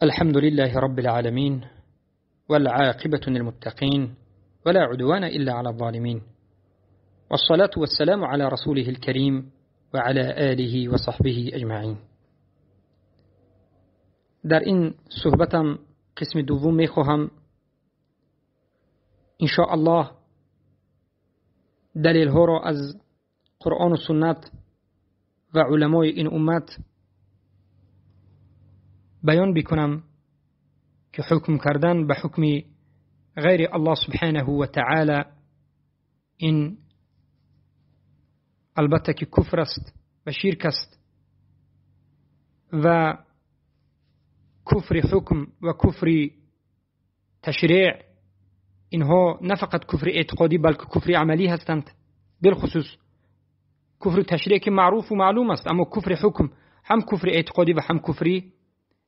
الحمد لله رب العالمين، والعاقبة للمتقين، ولا عدوان إلا على الظالمين، والصلاة والسلام على رسوله الكريم وعلى آله وصحبه أجمعين. در این صحبتم قسم دوم میخواهم ان شاء الله دلیل ها را از قرآن و سنت و علمای این امت بیان بکنم که حکم کردن به حکم غیر الله سبحانه و تعالی این البته که کفر است و شرک است و کفر حکم و کفر تشریع اینها نه فقط کفر اعتقادی بلکه کفر عملی هستند. بالخصوص کفر تشریع که معروف و معلوم است، اما کفر حکم هم کفر اعتقادی و هم کفر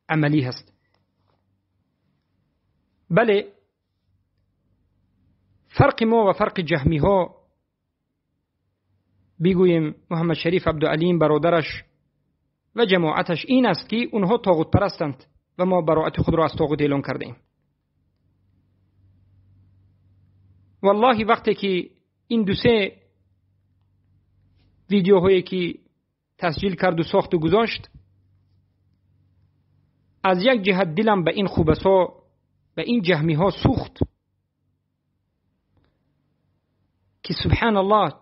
عملی هست. بله، فرق ما و فرق جهمی ها، بگوییم محمد شریف عبدالعلیم برادرش و جماعتش، این است که اونها طاغوت پرستند و ما براعت خود را از طاغوت اعلان کرده ایم. والله وقتی که این دو سه ویدیوهایی که تسجیل کرد و ساخت و گذاشت، از یک جهت دلم به این خوبسا، به این جهمی ها سوخت که سبحان الله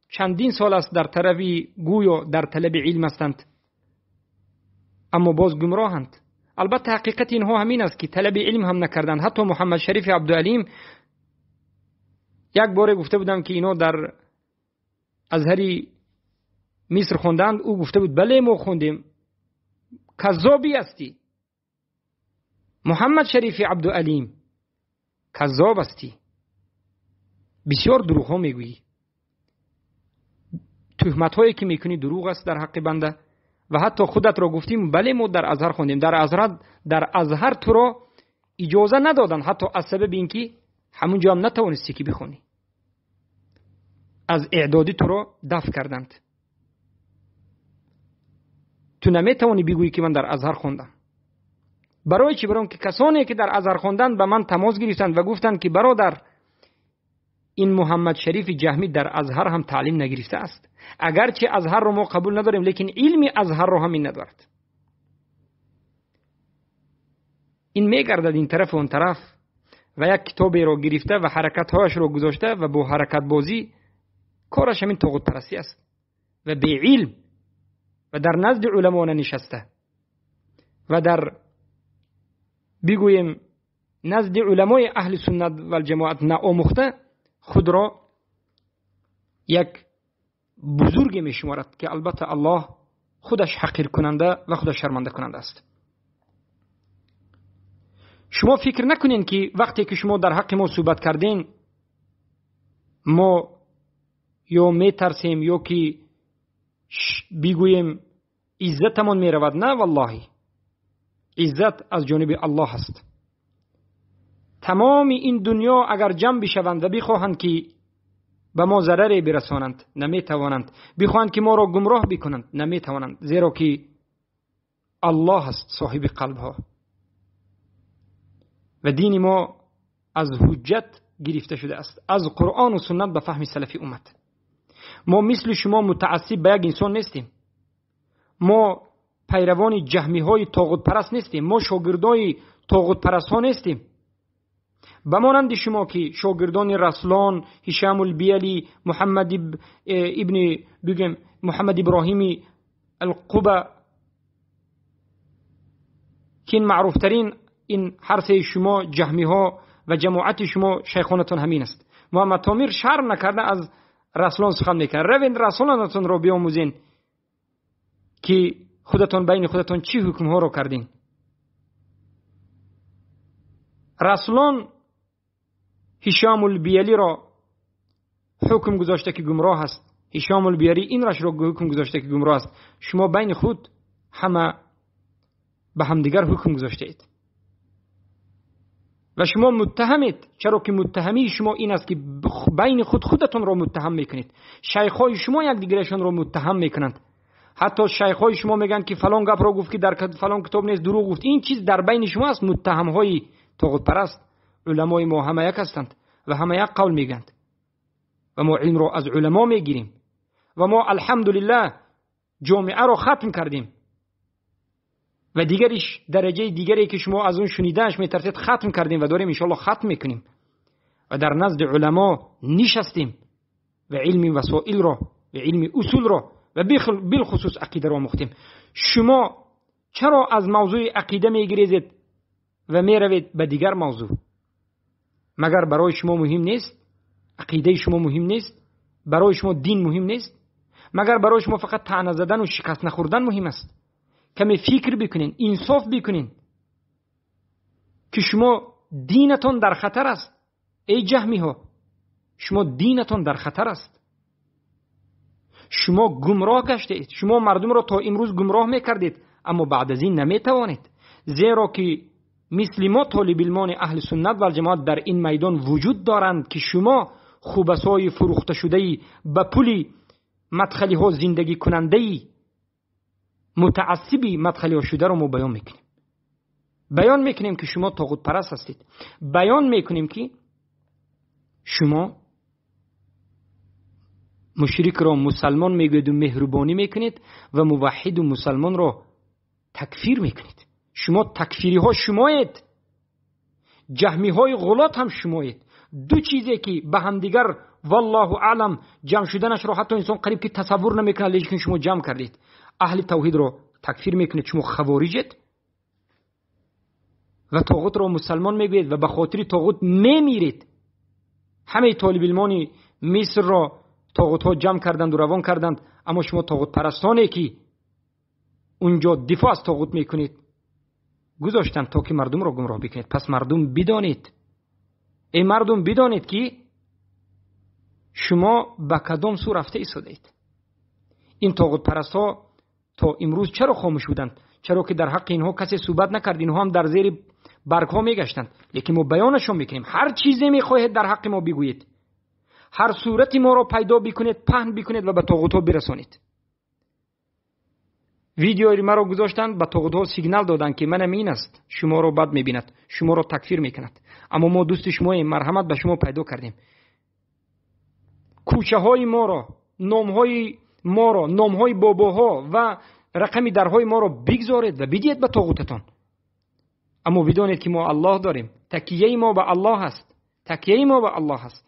چندین سال است در طرفی گویا در طلب علم هستند، اما باز گمراهند. البته حقیقت اینها همین است که طلب علم هم نکردند. حتی محمد شریف عبدالعلیم یک باره گفته بودم که اینا در ازهری مصر خوندند، او گفته بود بله ما خوندیم. کذابی هستی محمد شریف عبدالعلیم، کذاب هستی، بسیار دروغ ها میگویی، تهمت هایی که میکنی دروغ است در حق بنده. و حتی خودت را گفتیم بله ما در ازهر خوندیم، در ازهر تو را اجازه ندادن، حتی از سبب اینکه همونجا هم نتوانستی که بخونی، از اعدادی تو را دفع کردند. تو نمیتوانی بگویی که من در ازهر خوندم. برای چی؟ برای که کسانی که در ازهر خوندند به من تماس گرفتند و گفتند که برادر این محمد شریف جهمی در ازهر هم تعلیم نگرفته است، اگرچه ازهر رو ما قبول نداریم لیکن علم ازهر رو هم این ندارد. این میگردد این طرف و اون طرف و یک کتابی رو گرفته و حرکتهاش رو گذاشته و با حرکت بازی کارش همین طاغوت پرستی است و بی علم و در نزد علما ننشسته و در بگوییم نزد علمای اهل سنت و الجماعت نآموخته، خود را یک بزرگ می شمارد که البته الله خودش حقیر کننده و خودش شرمنده کننده است. شما فکر نکنین که وقتی که شما در حق ما صحبت کردین ما یا میترسیم یا که بگوییم عزتمان میرود. نه والله، عزت از جانب الله است. تمام این دنیا اگر جمع بشوند و بخواهند که به ما ضرری برسانند نمیتوانند، بخواهند که ما را گمراه بکنند نمیتوانند، زیرا که الله است صاحب قلب ها و دین ما از حجت گرفته شده است، از قرآن و سنت به فهم سلفی امت. ما مثل شما متعصب به یک انسان نیستیم، ما پیروان جهمی های طاغوت پرست نیستیم، ما شاگردای طاغوت پرست ها نیستیم. به مانند شما که شاگردان رسلان، هشام البیلی، محمد ابن بگم محمد ابراهیمی القبه که این معروف ترین این حرف شما جهمی ها و جماعت شما شیخانتون همین است. محمد تامیر شرم نکرده از رسلان سخن میکنه. روین رسولانتون رو بیاموزین که خودتون بین خودتون چی حکم ها رو کردین. رسولان هشام البیلی را حکم گذاشته که گمراه است، هشام البیلی این راش رو حکم گذاشته که گمراه است. شما بین خود همه به همدیگر حکم گذاشته اید و شما متهمید. چرا که متهمی شما این است که بین خود خودتون را متهم میکنید، شیخ های شما یکدیگرشان را متهم میکنند. ҳатто шайхҳои шумо мегӯянд ки фалон гапро гуфт ки дар фалон китоб нест, дурӯғ гуфт. Ин чиз дар байни шумо аст. Муттаҳамҳои тоғутпараст, уламои мо ҳама як ҳастанд ва ҳама як қавл мегӯянд ва мо илмро аз уламо мегирем ва мо алҳамдулиллаҳ ҷомеаро хатм кардем ва дигариш дараҷаи дигаре ки шумо аз он шунидааш метарсед хатм кардем ва дорем иншоаллоҳ хатм мекунем ва дар назди уламо нишастем ва илми васоилро ва илми усулро ва билхусус ақидаро омӯхтем. Шумо чаро аз мавзӯи ақида мегирезед ва меравед ба дигар мавзӯъ? Магар барои шумо муҳим нест? Ақидаи шумо муҳим нест? Барои шумо дин муҳим нест? Магар барои шумо фақат таъна задан ва шикаст нахӯрдан муҳим аст? Каме фикр бикунед, инсоф бикунед ки шумо динатон дар хатар аст. Эй ҷаҳмиҳо, шумо динатон дар хатар аст. Шумо гумроҳ гаштаед. Шумо мардумро то имрӯз гумроҳ мекардед, аммо баъд аз ин наметавонед, зеро ки мисли мо толибилмони аҳли суннат валҷамоат дар ин майдон вуҷуд доранд ки шумо хубасои фурӯхташудаи ба пули мадхалиҳо зиндагикунандаи мутаассиби мадхалиҳо шударо мо баён мекунем. Баён мекунем ки шумо тоғутпараст ҳастед. Баён мекунем ки шумо мушрикро мусалмон мегӯеду меҳрубонӣ мекунед ва муваҳҳиду мусалмонро такфир мекунед. Шумо такфириҳо шумоед, ҷаҳмиҳои ғулот ҳам шумоед. Ду чизе ки ба ҳамдигар валлоҳу аълам ҷамъ шуданашро ҳатто инсон қариб ки тасаввур намекунад, лекин шумо ҷамъ кардед. Аҳли тавҳидро такфир мекунед, шумо хавориҷед ва тоғутро мусалмон мегӯед ва ба хотири тоғут мемиред. Ҳамаи толибилмони Мисрро тоғутҳо ҷамъ карданду равон карданд, аммо шумо тоғутпарастоне ки унҷо дифоъ аз тоғут мекунед гузоштанд то ки мардумро гумроҳ бикунед. Пас мардум бидонед, эй мардум бидонед ки шумо ба кадом сӯ рафта истодаед. Ин тоғутпарастҳо то имрӯз чаро хомӯш буданд? Чаро ки дар ҳаққи инҳо касе суҳбат накард. Инҳо ҳам дар зери баргҳо мегаштанд, лекин мо баёнашон мекунем. Ҳар чизе мехоҳед дар ҳаққи мо бигӯед, ҳар сурати моро пайдо бикунед, паҳн бикунед ва ба тоғутҳо бирасонед. Видеои маро гузоштанд, ба тоғутҳо сигнал доданд ки манам ин аст, шуморо бад мебинад, шуморо такфир мекунад, аммо мо дӯсти шумоем, марҳамат ба шумо пайдо кардем. Кӯчаҳои моро, номҳои моро, номҳои бобоҳо ва рақами дарҳои моро бигзоред ва бидиҳед ба тоғутатон. Аммо бидонед ки мо Аллоҳ дорем, такияи мо ба Аллоҳ аст, такияи мо ба Аллоҳ аст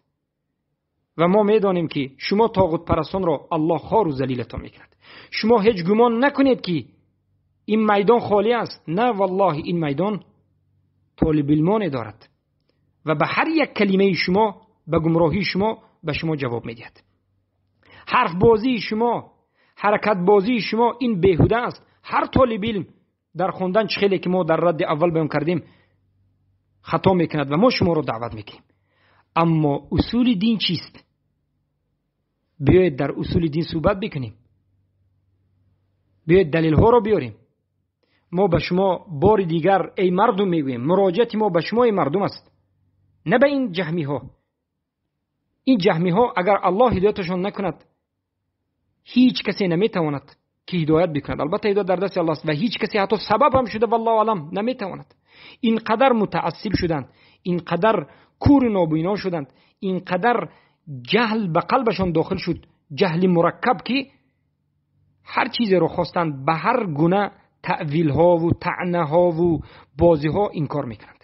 ва мо медонем ки шумо тоғутпарастонро Аллоҳ хору залилатон мекунад. Шумо ҳеҷ гумон накунед ки ин майдон холӣ аст. На, валлоҳи ин майдон толибилмоне дорад ва ба ҳар як калимаи шумо, ба гумроҳии шумо ба шумо ҷавоб медиҳад. Ҳарфбозии шумо, ҳаракатбозии шумо ин беҳуда аст. Ҳар толибилм дар хондан чӣ хеле ки мо дар радди аввал баён кардем хато мекунад ва мо шуморо даъват мекунем. Аммо усули дин чист? Биёед дар усули дин суҳбат бикунем, биёед далелҳоро биёрем. Мо ба шумо бори дигар эй мардум мегӯем, муроҷиати мо ба шумо эй мардум аст, на ба ин ҷаҳмиҳо. Ин ҷаҳмиҳо агар Аллоҳ ҳидояташон накунад, ҳеҷ касе наметавонад ки ҳидоят бикунад. Албатта ҳидоят дар дасти Аллоҳ аст ва ҳеҷ касе ҳатто сабаб ҳам шуда валлоҳу аълам наметавонад. Ин қадар мутаассиб шуданд, ин қадар куру нобино шуданд, ин қадар ҷаҳл ба қалбашон дохил шуд, ҷаҳли мураккаб ки ҳар чизеро хостанд ба ҳар гуна таъвилҳову таънаҳову бозиҳо инкор мекунанд.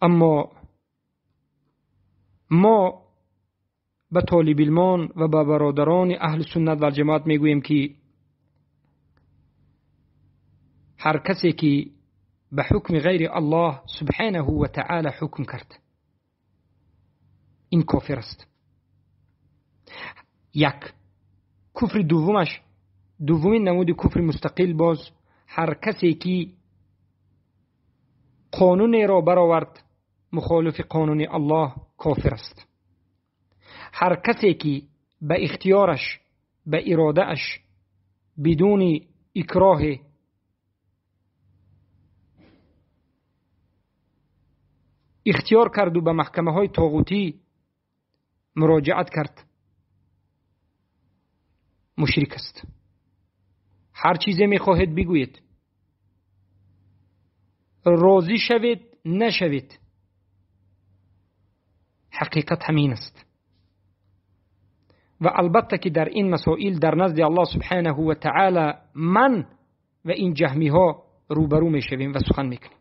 Аммо мо ба толибилмон ва ба бародарони аҳли суннат валҷамоат мегӯем ки ҳар касе ки ба ҳукми ғайри Аллоҳ субҳанаҳу ва таъала ҳукм кард, ин кофир аст. Як куфри дуввумаш, дуввумин намуди куфри мустақил боз ҳар касе ки қонунеро баровард мухолифи қонуни Аллоҳ кофир аст. Ҳар касе ки ба ихтиёраш, ба иродааш бидуни икроҳе ихтиёр карду ба маҳкамаҳои тоғутӣ муроҷиат кард, мушрик аст. Ҳар чизе мехоҳед бигӯед, розӣ шавед нашавед, ҳақиқат ҳамин аст. Ва албатта ки дар ин масоил дар назди Аллоҳ субҳанаҳу ва таъоло ман ва ин ҷаҳмиҳо рӯбарӯ мешавем ва сухан мекунем.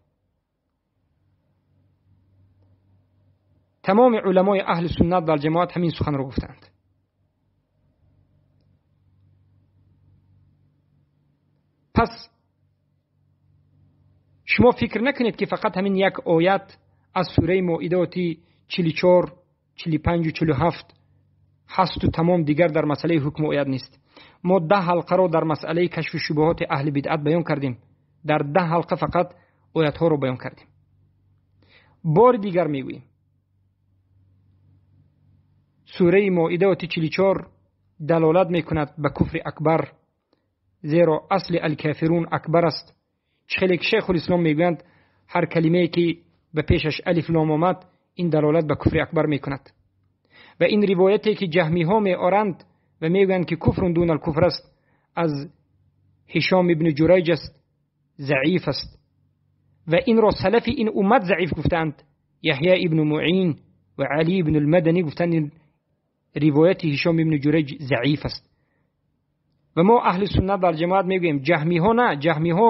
Тамоми уламои аҳли суннат вал ҷамоат ҳамин суханро гуфтанд. Пас шумо фикр накунед ки фақат ҳамин як оят аз сураи Моида 44, 45 47 ҳасту тамом, дигар дар масъалаи ҳукми оят нест. Мо 10 ҳалқаро дар масъалаи кашфи шубҳоти аҳли бидъат баён кардем. Дар 10 ҳалқа фақат оятҳоро баён кардем. Бори дигар мегӯем, сураи Моида 44 далолат мекунад ба куфри акбар, зеро асли алкофирун акбар аст. Чӣ хеле ки шайхулислом мегӯянд, ҳар калимае ки ба пешаш алиф лом омад, ин далолат ба куфри акбар мекунад. Ва ин ривояте ки ҷаҳмиҳо меоранд ва мегӯянд ки куфрун дун алкуфр аст, аз Ҳишом ибни Ҷурайҷ аст, заиф аст. Ва инро салафи ин уммат заиф гуфтаанд. Яҳё ибни Муъин ва Алӣ ибни Алмаданӣ гуфтанд ин ривояти Ҳишом ибни Ҷурайҷ заиф аст. Ва мо аҳли суннат вал ҷамоат мегӯем ҷаҳмиҳо на, ҷаҳмиҳо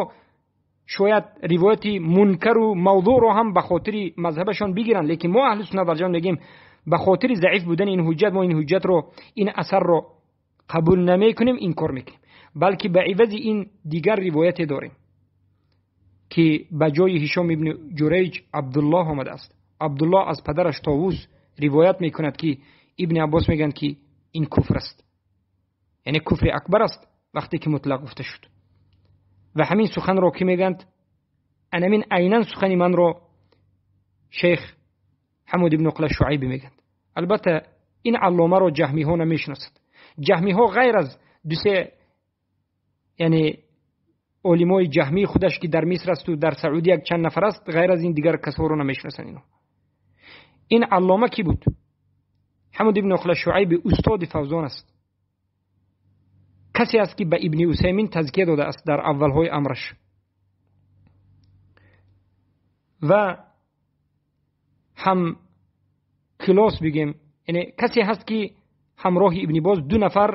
шояд ривояти мункару мавзӯъро ҳам ба хотири мазҳабашон бигиранд, лекин мо аҳли суннат вал ҷамоат мегӯем ба хотири заиф будани ин ҳуҷҷат мо ин ҳуҷҷатро, ин асарро қабул намекунем, инкор мекунем, балки ба ивази ин дигар ривояте дорем ки ба ҷои Ҳишом ибни Ҷурайҷ Абдуллоҳ омадааст. Абдуллоҳ аз падараш Товус ривоят мекунад ки Ибни Аббос мегӯянд ки ин куфр аст, яъне куфри акбар аст вақте ки мутлақ гуфта шуд. Ва ҳамин суханро ки мегӯянд, анамин айнан сухани манро шейх Ҳамуд ибн Уқла Шуайбӣ мегӯянд. Албатта ин алломаро ҷаҳмиҳо намешиносанд. Ҷаҳмиҳо ғайр аз ду-се яъне олимои ҷаҳмии худаш ки дар Миср асту дар Саудӣ як чанд нафар аст, ғайр аз ин дигар касҳоро намешиносанд. Ино ин аллома кӣ буд? Ҳамуд ибн Уқла Шуайбӣ устоди Фавзон аст, касе аст ки ба Ибни Усаймин тазкия додааст дар аввалҳои амраш. Ва ҳам килос бигем, яъне касе ҳаст ки ҳамроҳи Ибни Боз ду нафар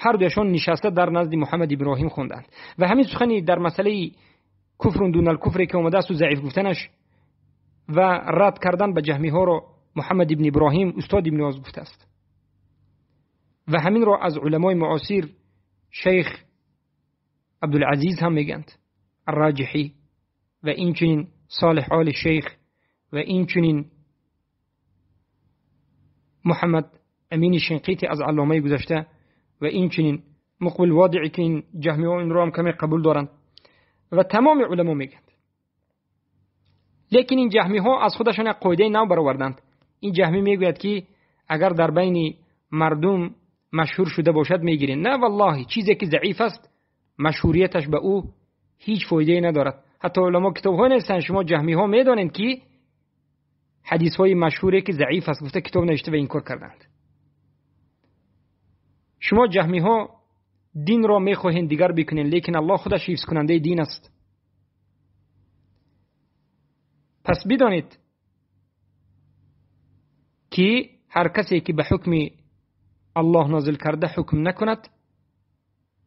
ҳар дуяшон нишаста дар назди Муҳаммад Иброҳим хонданд. Ва ҳамин сухани дар масъалаи куфрун дун алкуфре ки омадааст заиф гуфтанаш ва рад кардан ба ҷаҳмиҳоро Муҳаммад ибни Иброҳим устод Ибни Боз гуфтааст. Ва ҳаминро аз уламои муосир шейх Абдулазиз ҳам мегӯянд, Арраҷиҳӣ, ва инчунин Солеҳ Оли Шейх, ва инчунин Муҳаммад Амини Шинқити аз алломаи гузашта, ва инчунин Муқбил Водиӣ ки ин ҷаҳмиҳо инро ҳам каме қабул доранд. Ва тамоми уламо мегӯянд. Лекин ин ҷаҳмиҳо аз худашон як қоидаи нав бароварданд. Ин ҷаҳмӣ мегӯяд ки агар дар байни мардум машҳур шуда бошад мегирем. На, валлоҳи, чизе ки заиф аст машҳурияташ ба ӯ ҳеҷ фоидае надорад. Ҳатто уламо китобҳое нестанд, шумо ҷаҳмиҳо медонед ки ҳадисҳои машҳуре ки заиф аст гуфта китоб навишта ва инкор карданд. Шумо ҷаҳмиҳо динро мехоҳед дигар бикунед, лекин Аллоҳ худаш ҳифзкунандаи дин аст. Пас бидонед ки ҳар касе ки ба ҳукми Аллоҳ нозил карда ҳукм накунад,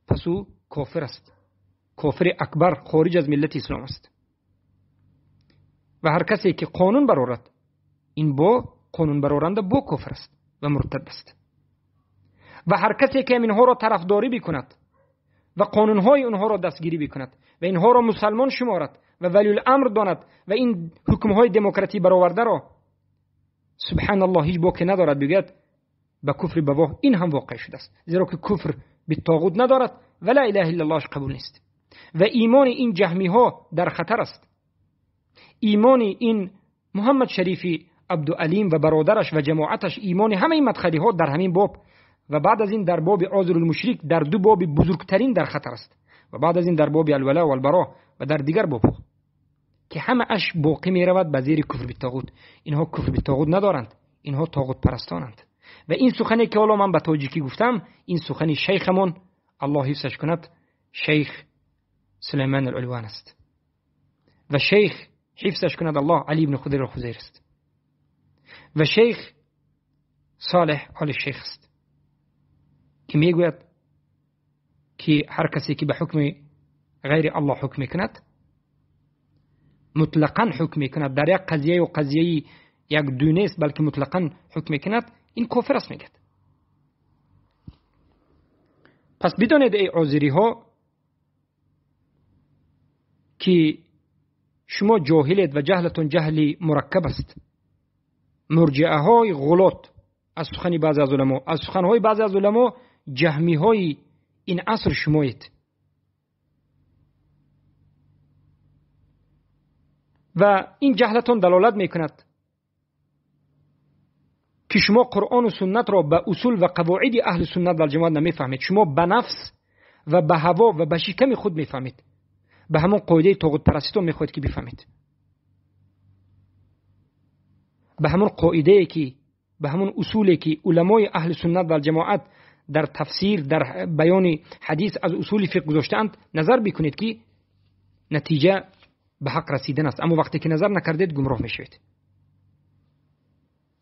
пас ӯ кофир аст, кофири акбар, хориҷ аз миллати ислом аст. Ва ҳар касе ки қонун барорад, ин бо қонун бароранда бо кофир аст ва муртад аст. Ва ҳар касе ки инҳоро тарафдорӣ бикунад ва қонунҳои онҳоро дастгирӣ бикунад ва инҳоро мусалмон шуморад ва валиюламр донад ва ин ҳукмҳои демократӣ баровардаро, субҳаналлоҳ, ҳеҷ боке надорад бигӯяд ба куфри бавоҳ ин ҳам воқеъ шудааст, зеро ки куфр битоғут надорад ва ла илаҳа иллаллоҳш қабул нест. Ва имони ин ҷаҳмиҳо дар хатар аст. Имони ин Муҳаммад Шарифи Абдуалим ва бародараш ва ҷамоаташ, имони ҳамаи мадхалиҳо дар ҳамин боб ва баъд аз ин дар боби озрулмушрик, дар ду боби бузургтарин дар хатар аст, ва баъд аз ин дар боби алвала валбаро ва дар дигар бобҳо ки ҳамааш боқӣ меравад ба зери куфр битоғут. Инҳо куфр битоғут надоранд, инҳо тоғутпарастонанд و این سخنی که حالا من به تاجیکی گفتم، این سخنی شیخمون الله حفظش کند، شیخ سلیمان العلوان است و شیخ حفظش کند الله علی بن خضیر الخزیر است و شیخ صالح آل شیخ است که میگوید که هر کسی که به حکم غیر الله حکم میکند، مطلقا حکم میکند، در یک قضیه و قضیه یک دو نیست، بلکه مطلقا حکم میکند، این کافر است میگد. پس بدانید ای آذری ها که شما جاهلید و جهلتون جهلی مرکب است. مرجعه های غلط از سخن بعضی از علما، از سخنهای بعضی از علما، جهمی های این عصر شمایید. و این جهلتون دلالت میکند که شما قرآن و سنت را به اصول و قواعد اهل سنت و جماعت نمیفهمید. شما به نفس و به هوا و به شکم خود میفهمید، به همون قاعده طاغوت پرستیتون میخواید که بفهمید، به همون قاعده که، به همون اصولی که علمای اهل سنت و جماعت در تفسیر، در بیان حدیث از اصول فقه گذاشتند نظر بکنید که نتیجه به حق رسیدن است. اما وقتی که نظر نکردید گمراه میشوید.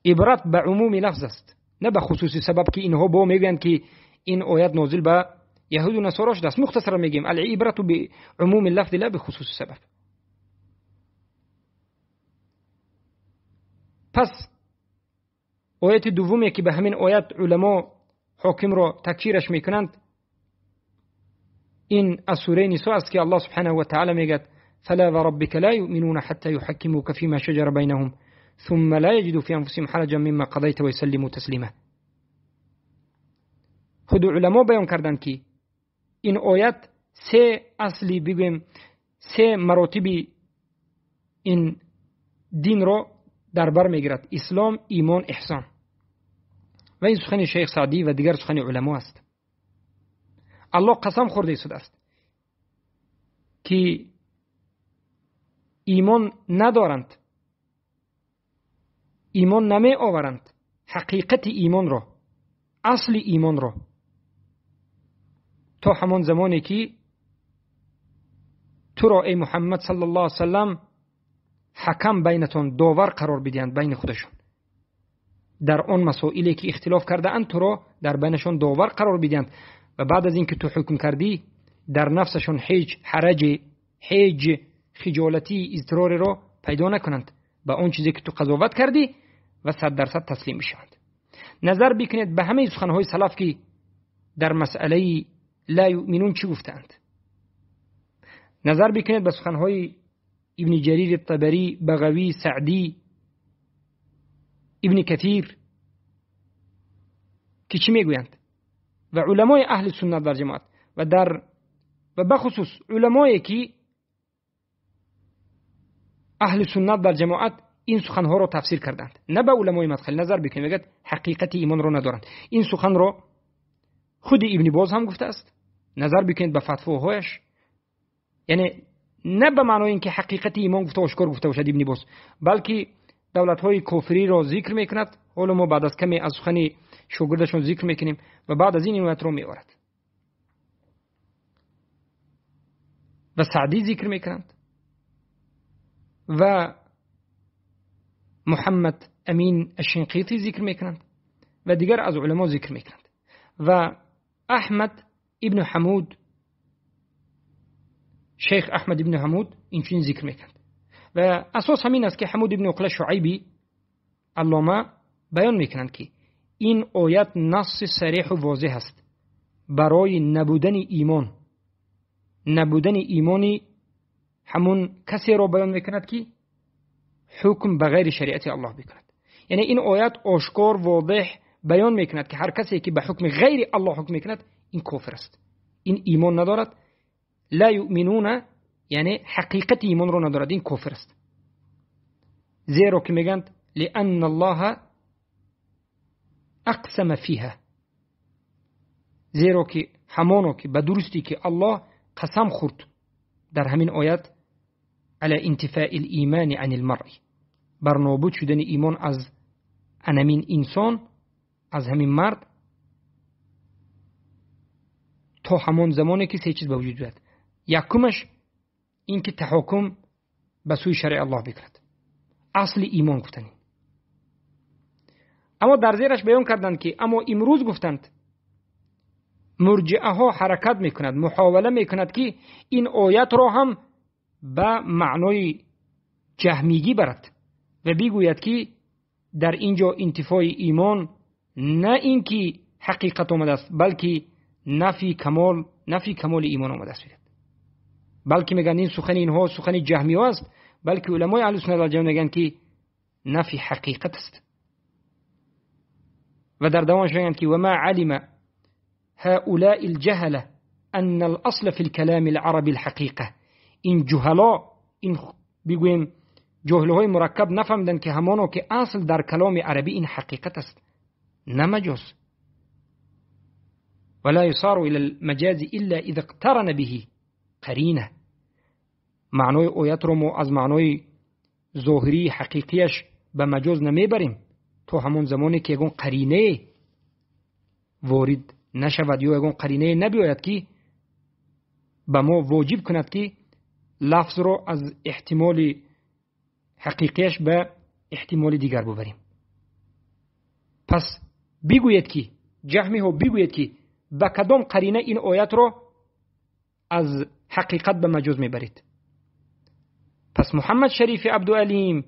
عبرت به عموم لفظ است، نه به خصوصی سبب که اینها با میگویند که این آیت نازل به یهود و نصارا شده است. مختصرا میگیم العبرت به عموم اللفظ لا به خصوص سبب. پس آیت دومی که به همین آیت علما حاکم را تکفیرش میکنند، این از سوره نساء است که الله سبحانه و تعالی میگه فلا وربك لا يؤمنون حتى يحكموك فيما شجر بينهم ثم لا يجدوا في أنفسهم حرجا مما قضيت ويسلموا تسليما. خود علما بیان کردند که این آیت سه اصلی بگویم، سه مراتب این دین را در بر میگیرد: اسلام، ایمان، احسان. و این سخن شیخ سعدی و دیگر سخن علما است. الله قسم خورده شده است که ایمان ندارند، ایمان نمی آورند، حقیقت ایمان را، اصل ایمان را، تا همان زمانی که تو را ای محمد صلی الله علیه وسلم حکم بینتان، داور قرار بدهند بین خودشون در آن مسائلی که اختلاف کرده اند، تو را در بینشون داور قرار بدهند و بعد از اینکه تو حکم کردی در نفسشون هیچ حرج، هیچ خجالتی، اضطراری را پیدا نکنند به آن چیزی که تو قضاوت کردی و 100% تسلیم بشوند. نظر بکنید به همه سخنهای سلف که در مسئله لا یؤمنون چی گفتند. نظر بکنید به سخنهای ابن جریر الطبری، بغوی، سعدی، ابن کثیر که چی میگویند و علمای اهل سنت در جماعت و در و بخصوص علمایی که اهل سنت در جماعت این سخنها را تفسیر کردند، نه به علمای مدخل. نظر بکنید میگه حقیقت ایمان را ندارند. این سخن را خود ابن باز هم گفته است. نظر بکنید به فتواهایش، یعنی نه به معنای اینکه حقیقت ایمان گفته آشکار گفته باشد ابن باز، بلکه دولت‌های کفری را ذکر میکند. حالا ما بعد از کمی از سخن شاگردشون ذکر میکنیم و بعد از این روایت را میآورد و سعدی ذکر میکنند و محمد امین الشنقیطی ذکر میکنند و دیگر از علما ذکر میکنند و احمد ابن حمود، شیخ احمد ابن حمود اینچنین ذکر میکنند و اساس همین است که حمود ابن عقله شعیبی علامه بیان میکنند که این آیت نص صریح و واضح است برای نبودن ایمان. نبودن ایمانی همون کسی را بیان میکند که حکم به غیر شریعت الله بکند. یعنی این آیت آشکار واضح بیان میکند که هر کسی که به حکم غیر الله حکم میکند این کافر است، این ایمان ندارد. لا یؤمنون یعنی حقیقت ایمان را ندارد، این کافر است. زیرا که میگند لأن الله اقسم فیها، زیرا که همانو که به درستی که الله قسم خورد در همین آیت على انتفاء الایمان عن المرء، بر نابود شدن ایمان از انمین انسان аз ҳамин мард то ҳамон замоне ки се чиз ба вуҷуд биёяд. Якумаш ин ки таҳокум ба сӯи шаръи Аллоҳ бикунад, асли имон гуфтанд. Аммо дар зераш баён карданд ки аммо имрӯз гуфтанд мурҷиаҳо ҳаракат мекунад, муҳовала мекунад ки ин оятро ҳам ба маънои ҷаҳмигӣ барад ва бигӯяд ки дар инҷо интифои имон на ин ки ҳақиқат омадааст, балки нафи камол, нафи камоли имон омадааст. Балки мегӯянд ин сухани инҳо сухани ҷаҳмиҳо аст, балки уламои аҳли суннат вал ҷамоат мегӯянд ки нафи ҳақиқат аст. و در دوامش میگن که وما علم هؤلاء الجهلة أن الأصل في الكلام العربي الحقيقة. این جهلا، این بگویم جهلهای مرکب نفهمیدن که همانو که اصل در کلام عربی این حقیقت است، نه مجاز. ولا يصار إلى المجاز إلا إذا اقترن به قرینه. معنای آیت رو ما از معنای ظاهری حقیقیش به مجاز نمیبریم تا همون زمانی که یگون قرینه وارد نشود یا یگون قرینه نبیاید که به ما واجب کند که لفظ رو از احتمال حقیقیش به احتمال دیگر ببریم. پس بگوید که جهمی ها بگوید که به کدام قرینه این آیت رو از حقیقت به مجاز میبرید. پس محمد شریف عبدالعلیم،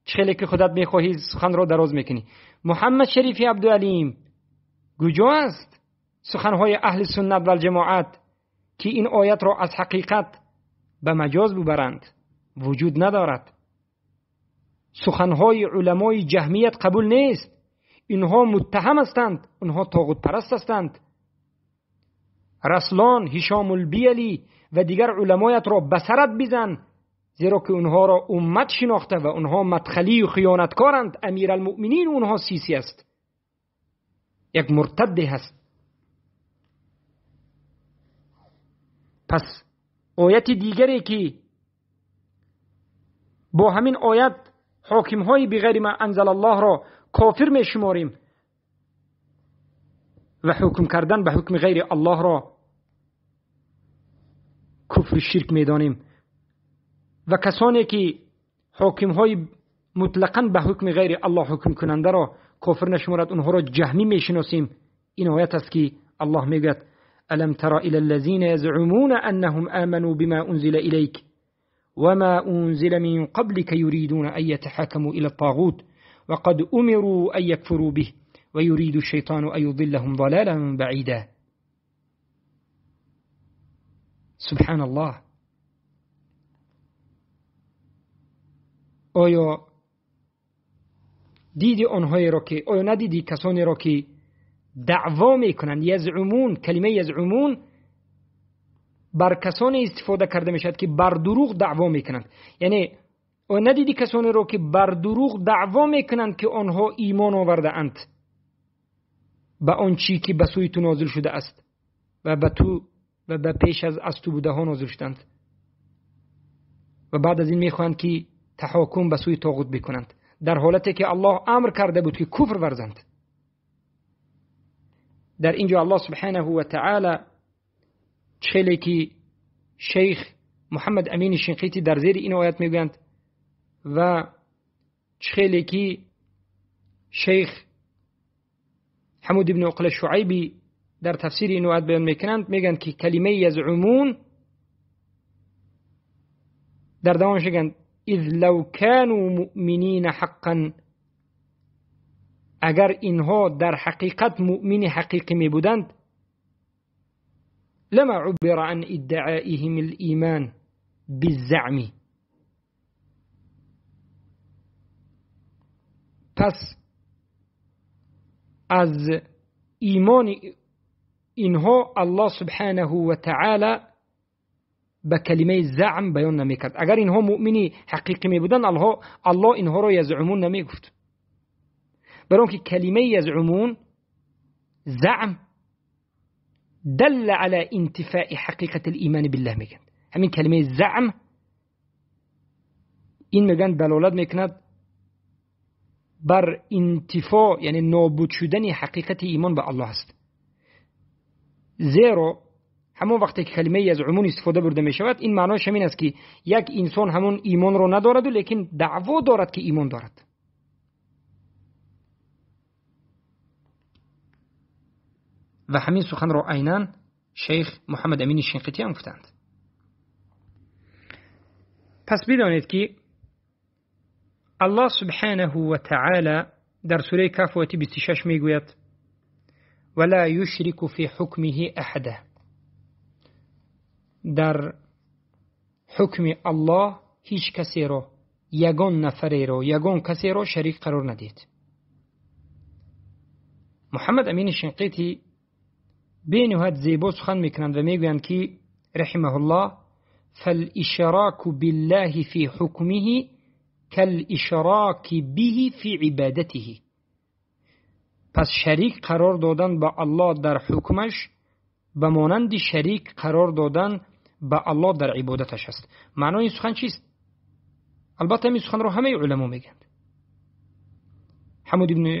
خیلی که خودت میخواهی سخن را دراز میکنی، محمد شریف عبدالعلیم کجا است سخنهای اهل سنت و جماعت که این آیت را از حقیقت به مجاز ببرند؟ وجود ندارد. سخنهای علمای جهمیت قبول نیست. اینها متهم هستند، اینها طاغوت پرست هستند. رسلان، هشام البیلی و دیگر علمایت را به سرت بزن، زیرا که اونها را امت شناخته و اونها مدخلی و خیانتکارند. امیرالمؤمنین اونها سیسی است، یک مرتد هست. پس آیت دیگری که با همین آیت حاکمهای بغیر ما انزل الله را کافر می شماریم و حکم کردن به حکم غیر الله را کفر شرک می دانیم و کسانی که حاکمهای مطلقاً به حکم غیر الله حکم کننده را کافر نشمارد اونها را جهمی می شناسیم. این آیت است که الله میگوید ألم تر إلى الذين يزعمون أنهم آمنوا بما أنزل إليك وما أنزل من قبلك يريدون أن يتحاكموا إلى الطاغوت وقد أمروا أن يكفروا به ويريد الشيطان أن يضلهم ضلالا بعيدا. سبحان الله. آیا دیدی آنهایی را که، آیا ندیدی کسانی را که دعوا میکنند؟ یزعمون، کلمه یزعمون بر کسانی استفاده کرده میشد که بر دروغ دعوا میکنند. یعنی آیا ندیدی کسانی را که بر دروغ دعوا میکنند که آنها ایمان آورده اند به آن چی که به سوی تو نازل شده است و به تو و به پیش از تو بوده ها نازل شدند و بعد از این میخواهند که تحاکم به سوی طاغوت بکنند، در حالتی که الله امر کرده بود که کفر ورزند. در اینجا الله سبحانه و تعالی خیلی که شیخ محمد امین شنقیطی در زیر این آیت میگویند و خیلی که شیخ حمود ابن عقل شعیبی در تفسیر این آیت بیان میکنند، میگن که کلمه یزعمون در دوامش میگن اذ لو كانوا مؤمنین حقا، اگر اینها در حقیقت مؤمن حقیقی می بودند لما عبر عن ادعائهم الایمان بالزعم. پس از ایمان اینها الله سبحانه و تعالی به کلمه زعم بیان نمیکرد. اگر اینها مؤمنی حقیقی می بودند الله اینها را یزعمون نمی گفت، برای اینکه کلمه یزعمون زعم دل على انتفاء حقیقت الایمان بالله میگن. همین کلمه زعم این میگن دلالت میکند бар интифо, яъне нобуд шудани ҳақиқати имон ба Аллоҳ аст. Зеро ҳамон вақте ки калимаи язъумун истифода бурда мешавад, ин маънояш ҳамин аст, ки як инсон ҳамон имонро надораду, лекин даъво дорад, ки имон дорад. Ва ҳамин суханро айнан шейх Муҳаммад Амини Шинқитӣ ҳам гуфтанд. Пас бидонед, ки Аллоҳ субҳанаҳу ва таъала дар сураи Каҳф ояти 26 мегӯяд: ولا يشرك في حكمه أحدا. Дар ҳукми Аллоҳ ҳеҷ касеро, ягон нафареро, ягон касеро шарик қарор надиҳед. Муҳаммад Амини Шинқитӣ бениҳоят зебо сухан мекунанд ва мегӯянд, ки رحمه الله: فالإشراك بالله في حكمه كالإشراك به في عبادته. Пас шарик қарор додан ба Аллоҳ дар ҳукмаш ба монанди шарик қарор додан ба Аллоҳ дар ибодаташ аст. Маънои ин сухан чист? Албатта ин суханро ҳамаи уламо мегӯянд. Ҳамуд ибни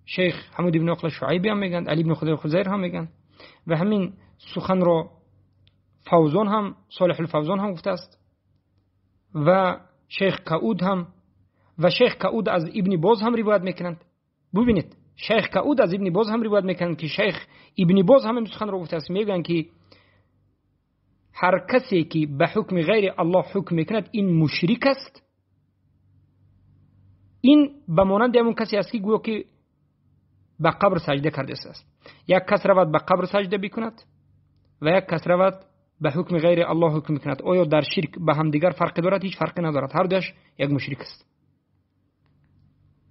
шейх Ҳамуд ибни Оқла Шуайби ҳам мегӯянд, Али ибни Хузайр ҳам мегӯянд ва ҳамин суханро Фавзон ҳам, Солиҳул Фавзон ҳам гуфтааст ва шейх Кауд ҳам, ва шейх Кауд аз Ибни Боз ҳам ривоят мекунанд. Бубинед, шейх Кауд аз Ибни Боз ҳам ривоят мекунанд, ки шейх Ибни Боз ҳам ин суханро гуфтааст. Мегӯянд, ки ҳар касе ки ба ҳукми ғайри Аллоҳ ҳукм мекунад, ин мушрик аст. Ин ба монанди ҳамон касе аст, ки гӯё ки ба қабр саҷда кардааст. Як кас равад ба қабр саҷда бикунад ва як кас равад ба ҳукми ғайри Аллоҳ ҳукм мекунад. Оё дар ширк ба ҳамдигар фарқе дорад? Ҳеҷ фарқе надорад. Ҳар дуяш як мушрик аст,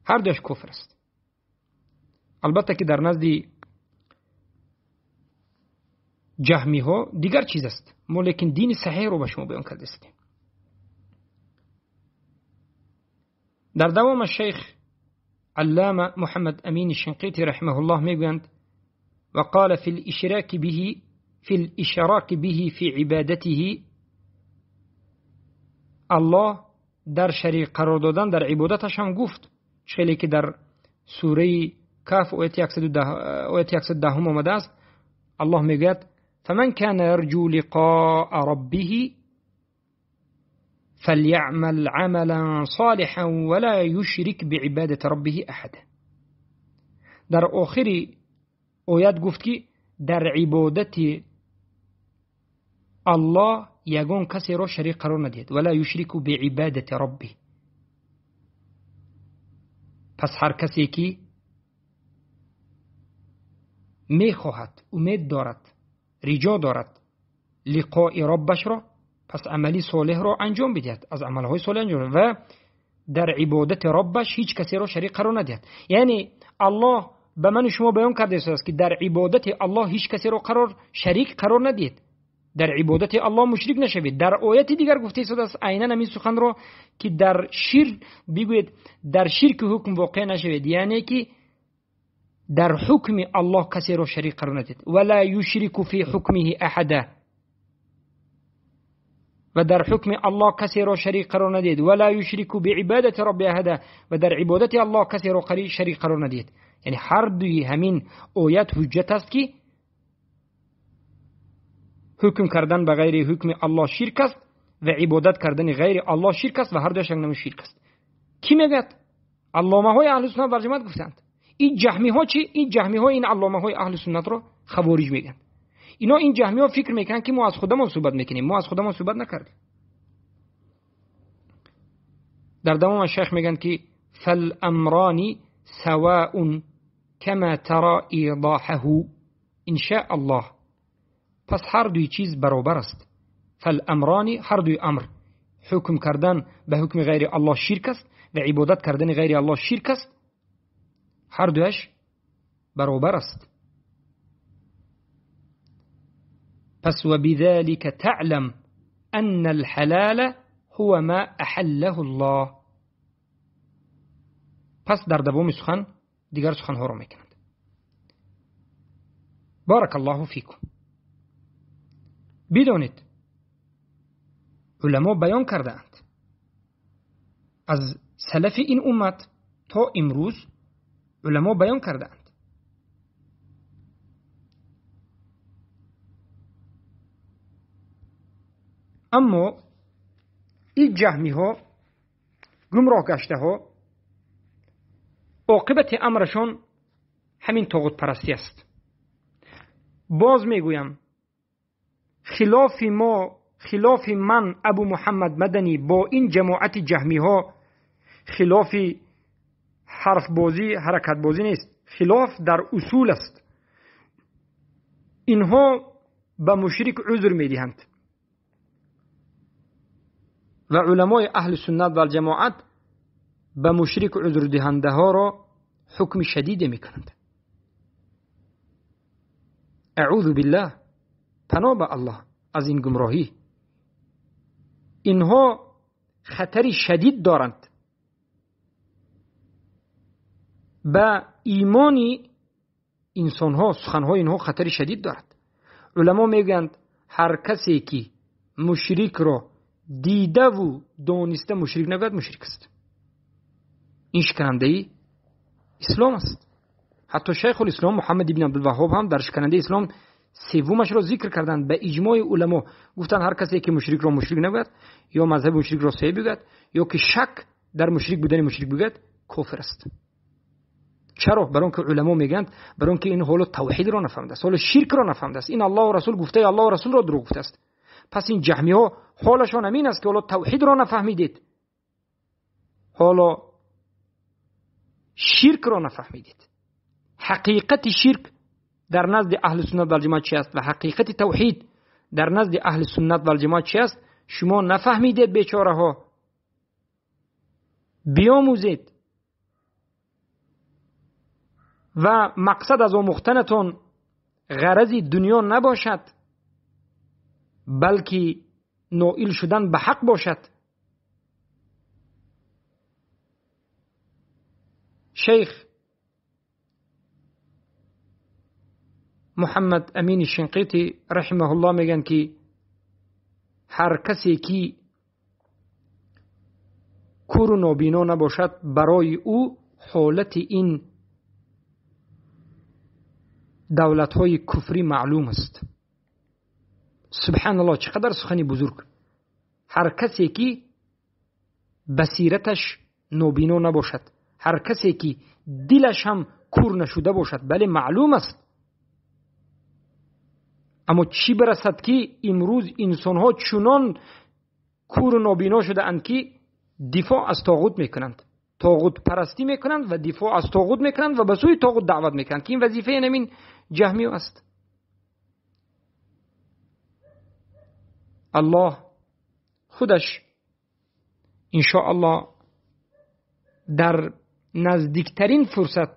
ҳар дуяш куфр аст. Албатта ки дар назди ҷаҳмиҳо дигар чиз аст, мо лекин дини саҳеҳро ба шумо баён кардаистем. Дар давома шейх аллама Муҳаммад Амини Шинқити رحمه الله мегӯянд: وقال في الإشراك به في عبادته. Аллоҳ дар шарик қарор додан дар ибодаташ ҳам гуфт, хеле ки дар сураи Каҳф ояти 110 омадааст. Аллоҳ мегӯяд: فمن كان يرجو لقاء ربه فليعمل عملا صالحا ولا يشرك بعبادة ربه أحدا. Дар охири оят гуфт, ки дар ибодати Аллоҳ ягон касеро шарик қарор надиҳед. ولا يشرك بعبادة ربه. Пас ҳар касе ки мехоҳад, умед дорад, риҷо дорад лиқои роббашро, пас амали солеҳро анҷом бидиҳад, аз амалҳои солеҳ анҷом ва дар ибодати роббаш ҳеҷ касеро шарик қарор надиҳад. Яъне Аллоҳ ба ману шумо баён кардааст, ки дар ибодати Аллоҳ ҳеҷ касеро шарик қарор надиҳед, дар ибодати Аллоҳ мушрик нашавед. Дар ояти дигар гуфта истодааст айнан ҳамин суханро, ки дар ширк бигӯед, дар ширки ҳукм воқеъ нашавед, яъне ки дар ҳукми Аллоҳ касеро шарик қарор надиҳед. ولا يشرك في حكمه أحدا. Ва дар ҳукми Аллоҳ касеро шарик қарор надиҳед. ولا يشرك بعبادة ربه أحدا. Ва дар ибодати Аллоҳ касеро шарик қарор надиҳед. Яъне ҳар дуи ҳамин оят ҳуҷҷат аст, ки ҳукм кардан ба ғайри ҳукми Аллоҳ ширк аст ва ибодат кардани ғайри Аллоҳ ширк аст ва ҳар дуяш як намуд ширк аст. Кӣ мегӯяд? Алломаҳои аҳли суннат вал ҷамоат гуфтанд. Ин ҷаҳмиҳо чӣ? Ин ҷаҳмиҳо ин алломаҳои аҳли суннатро хавориҷ мегӯянд. Ино ин ҷаҳмиҳо фикр мекунанд, ки мо аз худамон суҳбат мекунем. Мо аз худамон суҳбат накардем. Дар давома шайх мегӯянд, ки فالأمران سواء كما ترى إيضاحه إن شاء الله. Пас ҳар дуи чиз баробар аст. فالأمران, ҳар дуи амр, ҳукм кардан ба ҳукми ғайри Аллоҳ ширк аст ва ибодат кардани ғайри Аллоҳ ширк аст, ҳар дуяш баробар аст. Пас وبذلك تعلم أن الحلال هو ما أحله الله. Пас дар давоми сухан дигар суханҳоро мекунанд. بارك الله فيكم. Бидонед, уламо баён кардаанд аз салафи ин уммат то имрӯз уламо баён кардаанд. Аммо ин ҷаҳмиҳо, гумроҳ гаштаҳо, оқибати амрашон ҳамин тоғутпарастӣ аст. Боз мегӯям, хилофи мо, хилофи ман Абу Муҳаммад Маданӣ бо ин ҷамоати ҷаҳмиҳо хилофи ҳарфбозӣ, ҳаракатбозӣ нест, хилоф дар усул аст. Инҳо ба мушрик узр медиҳанд ва уламои аҳли суннат валҷамоат ба мушрик узрдиҳандаҳоро ҳукми шадиде мекунанд. Аъузу биллаҳ, паноҳ ба Аллоҳ аз ин гумроҳӣ. Инҳо хатари шадид доранд ба имони инсонҳо, суханҳои инҳо хатари шадид дорад. Уламо мегӯянд, ҳар касе ки мушрикро дидаву дониста мушрик нагӯяд, мушрик аст. Ин шиканандаи ислом аст. Ҳатто Шайхулислом Муҳаммад ибн Абдулваҳҳоб ҳам дар шиканандаи ислом севумашро зикр карданд ба иҷмои уламо. Гуфтанд, ҳар касе ки мушрикро мушрик нагӯяд, ё мазҳаби мушрикро саҳеҳ бигӯяд, ё ки шак дар мушрик будани мушрик бигӯяд, кофир аст. Чаро? Барои он ки уламо мегӯянд, барои он ки ин ҳоло тавҳидро нафаҳмидааст, ҳоло ширкро нафаҳмидааст, ин Аллоҳу Расул гуфтаи Аллоҳу Расулро дурӯғ гуфтааст. Пас ин ҷаҳмиҳо ҳолашон ҳамин аст ки ҳоло тавҳидро нафаҳмидед, ҳоло ширкро нафаҳмидед. Ҳақиқати ширк дар назди аҳли суннат валҷамоат чи аст ва ҳақиқати тавҳид дар назди аҳли суннат валҷамоат чи аст, шумо нафаҳмидед бечораҳо. Биомӯзед ва мақсад аз омӯхтанатон ғарази дунё набошад, балки ноил шудан ба ҳақ бошад. Шейх Муҳаммад Амини Шинқитӣ раҳимаҳуллоҳ мегӯянд ки ҳар касе ки куру нобино набошад, барои ӯ ҳолати ин давлатҳои куфрӣ маълум аст. Субҳаналлоҳ, чӣ қадар сухани бузург! Ҳар касе ки басираташ нобино набошад, ҳар касе ки дилаш ҳам кур нашуда бошад, бале маълум аст. Аммо чӣ барасад ки имрӯз инсонҳо чунон куру нобино шудаанд ки дифоъ аз тоғут мекунанд, тоғутпарастӣ мекунанд ва дифоъ аз тоғут мекунанд ва ба сӯи тоғут даъват мекунанд, ки ин вазифаи ҳамин ҷаҳмиё аст. Аллоҳ худаш иншоаллоҳ дар наздиктарин фурсат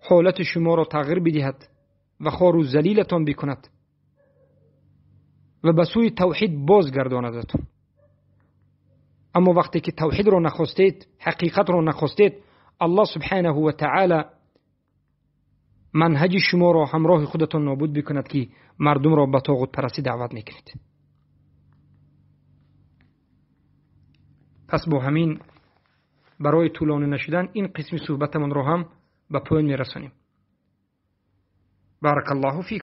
ҳолати шуморо тағйир бидиҳад ва хору залилатон бикунад ва ба сӯи тавҳид бозгардонадатон. Аммо вақте ки тавҳидро нахостед, ҳақиқатро нахостед, Аллоҳ субҳанаҳу ва таъала манҳаҷи шуморо ҳамроҳи худатон нобуд бикунад ки мардумро ба тоғутпарастӣ даъват мекунед. Пас бо ҳамин барои тӯлонӣ нашудан ин қисми суҳбатамонро ҳам ба поён мерасонем. Баракаллоҳу фик.